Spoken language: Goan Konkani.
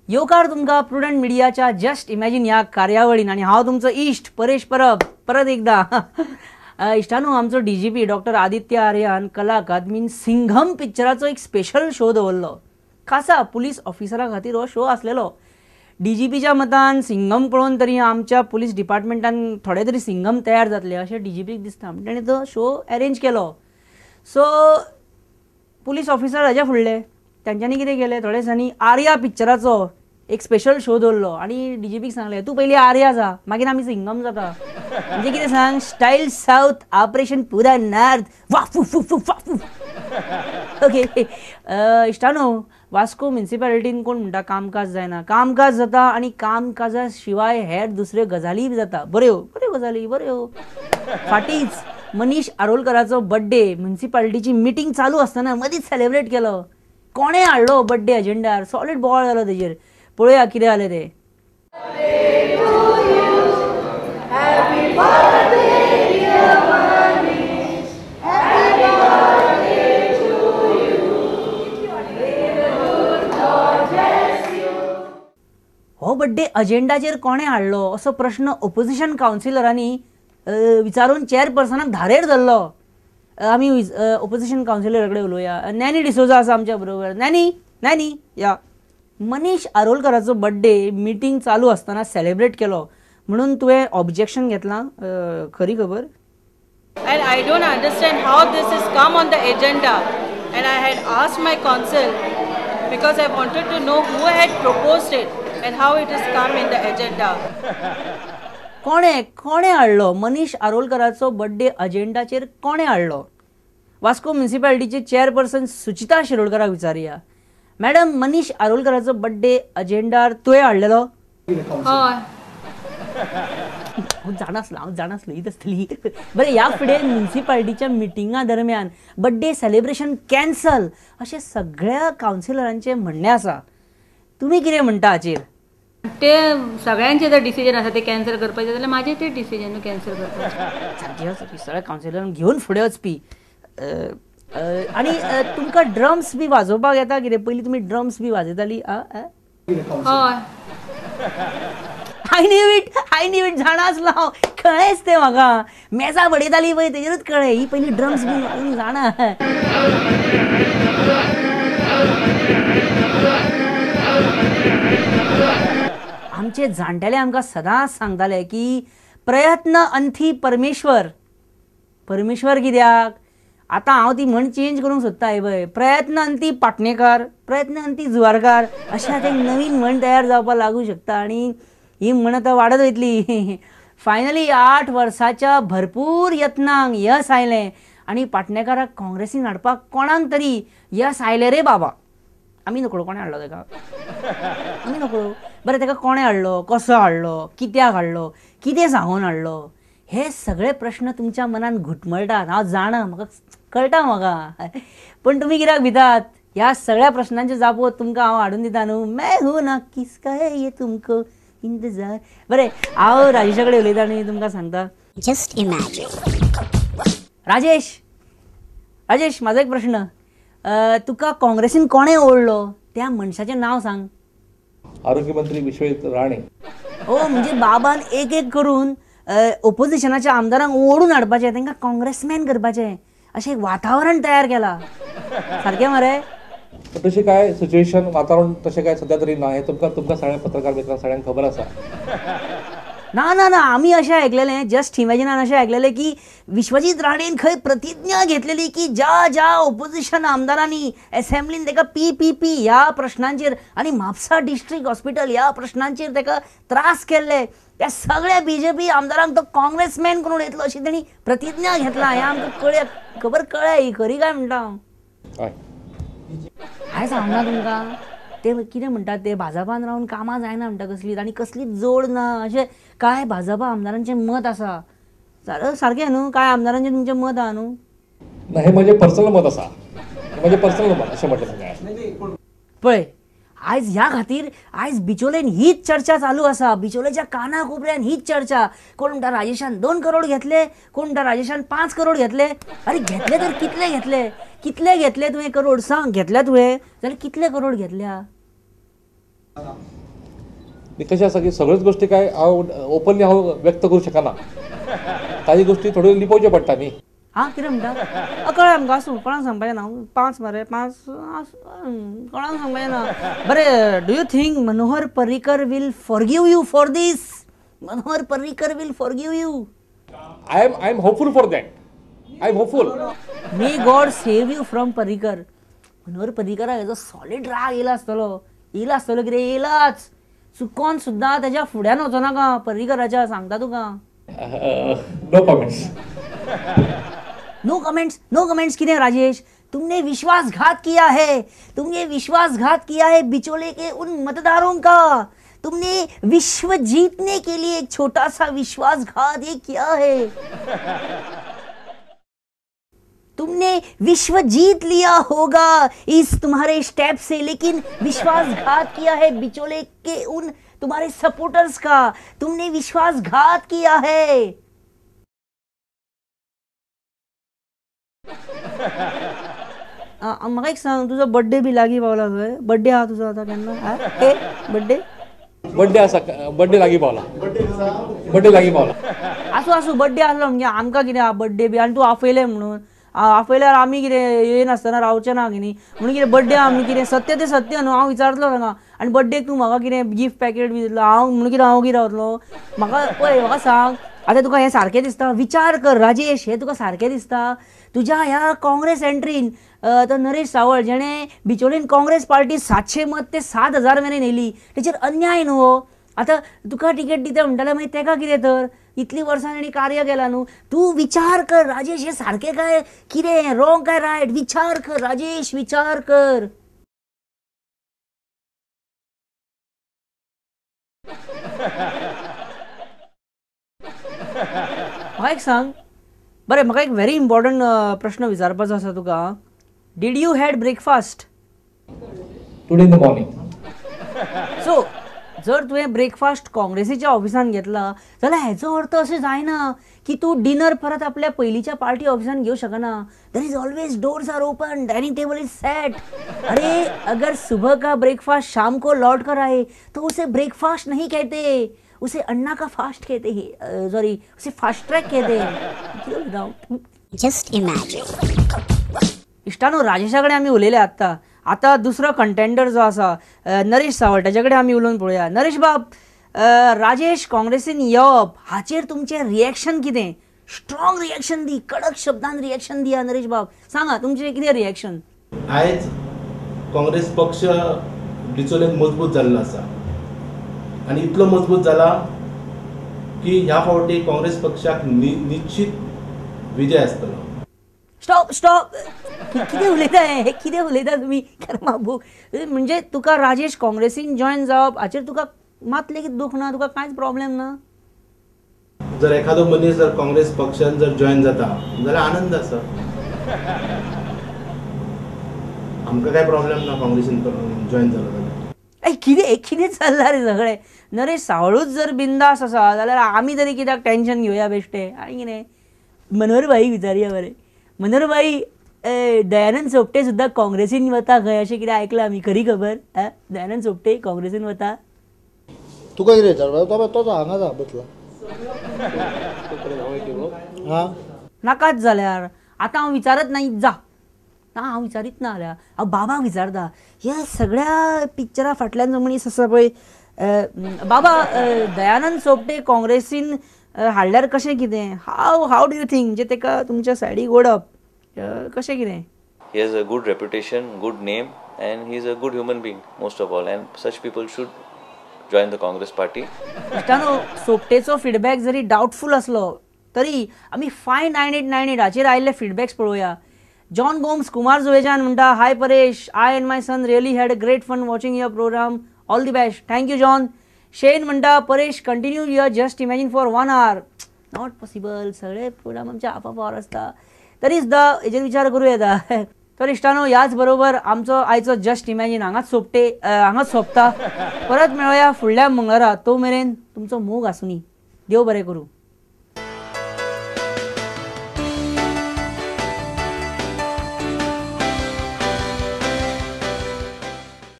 येवकार तुमकां प्रुडंट मिडियाच्या जस्ट इमॅजीन ह्या कार्यावळीन आनी हांव तुमचो इश्ट परेश परब परत एकदां। इश्टानू, आमचो डीजीपी डॉक्टर आदित्य आर्यान कला अकादमीन सिंघम पिक्चराचो एक स्पेशल शो दवरलो। खासा पुलीस ऑफिसरा खातीर हो शो आसलेलो। डीजीपीच्या मतान सिंघम पळोवन तरी आमच्या पुलीस डिपार्टमेंटान थोडे तरी सिंघम तयार जातले अशें डीजीपीक दिसता, म्हण ताणें तो शो अरेंज केलो। सो पुलीस ऑफिसर हाज्या फुडले तांच्यांनी कितें केलें, थोडे दिसांनी आर्या पिक्चराचो एक स्पेशल शो दवरलो आनी डीजीपीक सांगलें तूं पयलीं आर्या जा, मागीर आमी सिंघम जाता। म्हणजे कितें सांग, स्टायल सावथ, ऑपरेशन पुरा नॉर्थ, वा फू फू फू वा फू। ओके इश्टानो, वास्को म्युनिसिपालिटीन कोण म्हणटा कामकाज जायना, कामकाज जाता आनी कामकाजा शिवाय हेर दुसऱ्यो गजाली बी जाता, बऱ्यो बऱ्यो गजाली बऱ्यो। फाटींच मनीष आरोलकराचो बड्डे म्युनिसिपालिटीची मिटींग चालू आसतना मदींच सेलेब्रेट केलो। कोणें हाडलो बड्डे एजेंडार, सॉलीड बोवाळ जालो तेजेर। पळोवया कितें जालें तें। हो बड्डे अजेंडाचेर कोणें हाडलो असो प्रश्न ओपोजिशन कावन्सिलरांनी विचारून चेअरपर्सनाक धारेर धरलो। आमी ओपोजिशन कावन्सिलरा कडेन उलोवया। नॅनी डिसोजा आसा आमच्या बरोबर। नॅनी, नॅनी या। मनीष आरोलकराचो बड्डे मिटींग चालू आसतना सेलेब्रेट केलो म्हणून तुवें ऑब्जेक्शन घेतलां, खरी खबर? And I don't understand how this is come on the agenda and I had asked my council because I wanted to know who had proposed it and how it is come in the agenda. कोणें कोणें हाडलो मनीष आरोलकराचो बड्डे अजेंडाचेर, कोणें हाडलो? वास्को म्युनिसिपालिटीचे चेअरपर्सन सुचिता शिरोडकराक विचारुया। मॅडम, मनीष आरोलकराचो बड्डे अजेंडार तुवें हाडलेलो? हय। हांव जाणा आसलो, हांव जाणा आसलो हीच आसतली। बरें, ह्या फुडें म्युनिसिपालिटीच्या मिटिंगा दरम्यान बड्डे सेलेब्रेशन कॅन्सल अशें सगळ्या कावन्सिलरांचें म्हणणें आसा, तुमी कितें म्हणटा हाचेर? ते सगळ्यांचे जर डिसिजन आसा ते कॅन्सल करपाचें जाल्यार म्हाजें ते डिसिजन कॅन्सल करपाचें। सारकें, सगळ्या कावन्सिलरांक घेवन फुडें वचपी। आनी तुमकां ड्रम्स बी वाजोवपाक येता कितें? पयलीं तुमी ड्रम्स बी वाजयताली? हय। I knew it, I knew it, जाणा आसलो हांव, कळ्ळेंच तें म्हाका। मेजां बडयताली पळय तेजेरूच कळ्ळें, ही पयलीं ड्रम्स बी वाजोवंक जाणा। आमचे जाणटेले आमकां सदांच सांगताले की प्रयत्न अंथी परमेश्वर। परमेश्वर कित्याक? आतां हांव ती म्हण चेंज करूंक सोदता। हे पळय, प्रयत्न अंती पाटणेकार, प्रयत्न अंती जुवारकार, अशें आतां एक नवीन म्हण तयार जावपाक लागूं शकता आनी ही म्हण आतां वाडत वयतली। फायनली 8 वर्साच्या भरपूर यत्नांक यस आयलें आनी पाटणेकाराक काँग्रेसीन हाडपाक कोणाक तरी यस आयलें रे बाबा। आमी नकळो कोणें हाडलो तेका, आमी नकळो। बरें, तेका कोणें हाडलो, कसो हाडलो, कित्याक हाडलो, कितें सांगून हाडलो, हे सगळे प्रश्न तुमच्या मनान घुटमळटात। हांव जाणा, म्हाका कळटा म्हाका, पूण तुमी कित्याक भितात? ह्या सगळ्या प्रश्नांच्यो जापो तुमकां हांव हाडून दिता न्हू। मैं हूं ना किसका है ये तुमको इंतजार। बरें, हांव राजेशा कडेन उलयता आनी तुमकां सांगता। Just imagine. Rajesh, Rajesh, म्हाजो एक प्रश्न, तुका काँग्रेसीन कोणें ओडलो त्या मनशाचें नांव सांग। आरोग्य मंत्री विश्वजीत राणे। ओ, म्हणजे बाबान एक एक करून ओपोजिशनाच्या आमदारांक ओडून हाडपाचें, तांकां काँग्रेसमॅन करपाचें अशें एक वातावरण तयार केलां, सारकें मरे? तशें काय सिच्युएशन, वातावरण तशें काय सद्या तरी ना, हें तुमकां तुमकां सगळ्या पत्रकार मित्रांक सगळ्यांक खबर आसा। ना ना ना, आमी अशें आयकलेलें, जस्ट इमॅजिनान अशें आयकलेलें की विश्वजीत राणेन खंय प्रतिज्ञा घेतलेली की ज्या ज्या ओपोजिशन आमदारांनी एसेंब्लीन ताका पी पी पी ह्या प्रश्नांचेर आनी म्हापसा डिस्ट्रिक्ट हॉस्पिटल ह्या प्रश्नांचेर ताका त्रास केल्ले त्या सगळ्या बीजेपी आमदारांक तो काँग्रेसमॅन करून येतलो अशी तेणी प्रतिज्ञा घेतला। हें आमकां कळ्ळें, खबर कळ्ळ्या ही खरी काय म्हणटा हांव? हांवें सांगना तुमकां, ते कितें म्हणटात ते भाजपान रावन कामां जायना म्हणटा कसलीच आनी कसलीच जोड ना अशें कांय भाजपा आमदारांचें मत आसा। सारकें न्हू? कांय आमदारांचें तुमचें मत आहा न्हू? ना, हें म्हजें पर्सनल मत आसा, म्हजें पर्सनल मत अशें म्हटलें। पळय, आयज ह्या खातीर आयज बिचोलेन हीच चर्चा चालू आसा, बिचोलेच्या काना कोपऱ्यान हीच चर्चा। कोण म्हणटा राजेशान 2 करोड घेतले, कोण म्हणटा राजेशान 5 करोड घेतले। अरे घेतले तर कितले घेतले, कितले घेतले तुवें करोड सांग, घेतल्या तुवें जाल्यार कितले करोड घेतल्या? कशें आसा की सगळ्योच गोश्टी काय हांव ओपनली हांव व्यक्त करूं शकना, काही गोश्टी थोड्यो लिपोवच्यो पडटा न्ही. आं कितें म्हणटा? कळ्ळें आमकां, आसूं, कोणाक सांगपाचें ना. 5 मरे 5 कोणाक सांगपाचें ना. बरें, do you think Manohar Parrikar will forgive you for this? Manohar Parrikar will forgive you? I am hopeful for that. I am hopeful. May God save you from Parrikar. Manohar पर्रीकराक हेजो सॉलीड राग येयला आसतलो, येयला आसतलो कितें येयलाच. चुकोन सुद्दां तेज्या फुड्यान वचोनाका पर्रीकराच्या, सांगता तुका. No comments. No comments, no comments कितें राजेश? तुमने विश्वासघात किया है, तुमने विश्वासघात किया है बिचौले के उन मतदारों का. तुमने विश्व जीतने के लिए एक छोटा सा विश्वासघात ये किया है. तुमने विश्व जीत लिया होगा इस तुम्हारे स्टेप से, लेकिन विश्वासघात किया है बिचौले के उन तुम्हारे सपोर्टर्स का. तुमने विश्वासघात किया है. म्हाका एक सांग, तुजो बड्डे बी लागीं पावला खंय? बड्डे आहा तुजो आतां केन्ना? बड्डे बड्डे आसा, बड्डे लागीं पावला, बड्डे लागीं पावला. आसूं आसूं, बड्डे आसलो म्हणजे आमकां कितें आहा बड्डे बी? आनी तूं आपयलें म्हणून, आपयल्यार आमी कितें येयनासतना रावचें ना न्ही म्हणून कितें बड्डे आहा म्हणून कितें सत्य तें सत्य न्हू. हांव विचारतलो तांकां, आनी बड्डेक तूं म्हाका कितें गिफ्ट पॅकेट बी दितलो? हांव म्हणून कितें हांव कितें रावतलो? म्हाका पळय, म्हाका सांग आतां तुका हें सारकें दिसता? विचार कर राजेश, हें तुका सारकें दिसता? तुज्या ह्या काँग्रेस एंट्रीन तो नरेश सावळ जेणें बिचोलीन काँग्रेस पार्टी 700 मत ते 7000 मेरेन येयली, तेचेर अन्याय न्हू हो. आतां तुका टिकेट दिता म्हणटाले, मागीर तेका कितें तर? इतलीं वर्सां तेणी कार्य केलां न्हू. तूं विचार कर राजेश, हें सारकें काय कितें, रॉंग काय रायट? विचार कर राजेश, विचार कर. म्हाका एक सांग, बरें, म्हाका एक व्हेरी इम्पॉर्टंट प्रश्न विचारपाचो आसा तुका. Did you had breakfast today in the morning? So जर तुवें ब्रेकफास्ट काँग्रेसीच्या ऑफिसान घेतला जाल्यार हेचो अर्थ अशें जायना की तूं डिनर परत आपल्या पयलींच्या पार्टी ऑफिसान घेवं शकना. There is always doors are open, dining table is set. अरे अगर सुबह का ब्रेकफास्ट शाम को लौट कर आए तो उसे ब्रेकफास्ट नहीं कहते, उसे अन्ना का फास्ट कहते हैं, सॉरी उसे फास्ट ट्रैक कहते हैं. Just imagine. इश्टानो, राजेशा कडेन आमी उलयले आत्तां. आतां दुसरो कंटेंडर जो आसा नरेश सावळ, ताजे कडेन आमी उलोवन पळोवया. नरेश बाब, राजेश काँग्रेसीन येवप हाचेर तुमचें रिएक्शन कितें? स्ट्रॉंग रिएक्शन दी, कडक शब्दान रिएक्शन दिया. नरेश बाब सांगा तुमचें कितें रिएक्शन? आयज काँग्रेस पक्ष बिचोलेन मजबूत जाल्लो आसा आनी इतलो मजबूत जाला की ह्या फावटी काँग्रेस पक्षाक निश्चित विजय आसतलो. स्टॉप स्टॉप, कितें उलयता हें? कितें उलयता तुमी कर्मा? म्हणजे तुका राजेश काँग्रेसीन जॉयन जावप हाचेर तुका मात लेगीत दूख ना? तुका कांयच प्रॉब्लेम ना? जर एखादो मनीस जर काँग्रेस पक्षान जर जॉयन जाता जाल्यार आनंद आसा, आमकां कांय प्रॉब्लेम ना काँग्रेसीन जॉयन जालो जाल्यार. कितें कितें चल्लां रे सगळें? नरेश सावळूच जर बिंदास आसा जाल्यार आमी तरी कित्याक टेंशन घेवया बेश्टें? आनी कितें मनोहर भाई विचारया बरें. मनोहर भाई, दयानंद सोपटे सुद्दां काँग्रेसीन वता खंय अशें कितें आयकलां आमी, खरी खबर? दयानंद सोपटे काँग्रेसीन वता? तुका कितें विचारपा? तो हांगा जा बसला. नाकाच जाल्यार आतां हांव विचारत ना, जा ना हांव विचारीत ना जाल्यार हांव बाबाक विचारता. ह्या सगळ्या पिक्चरा फाटल्यान जो मनीस आसा पळय, बाबा, दयानंद सोपटे काँग्रेसीन हाडल्यार कशें कितें? How how do you think? म्हणजे तेका तुमच्या सायडीक ओडप कशें कितें? He has a good reputation, good name, and he is a good human being most of all, and such people should join the Congress party. इश्टानो, सोपटेचो feedback जरी डावटफूल आसलो तरी आमी 59898 हाचेर आयिल्ले फिडबॅक्स पळोवया. जॉन गोम्स कुमार जुवेजान म्हणटा, hi Paresh, I and my son really had a great fun watching your programme, all the best. Thank you John. Shane म्हणटा, Paresh continue your just imagine for 1 hour. Not possible, सगळे प्रोग्राम आमचे हाफ हाफ our आसता, तरी सुद्दां हेजेर विचार करूं येता. तर इश्टानो, ह्याच बरोबर आमचो आयचो जस्ट इमॅजीन हांगाच सोंपते, हांगाच सोंपता. परत मेळोया फुडल्या मंगळारा. तो मेरेन तुमचो मोग आसुनी. देव बरें करूं.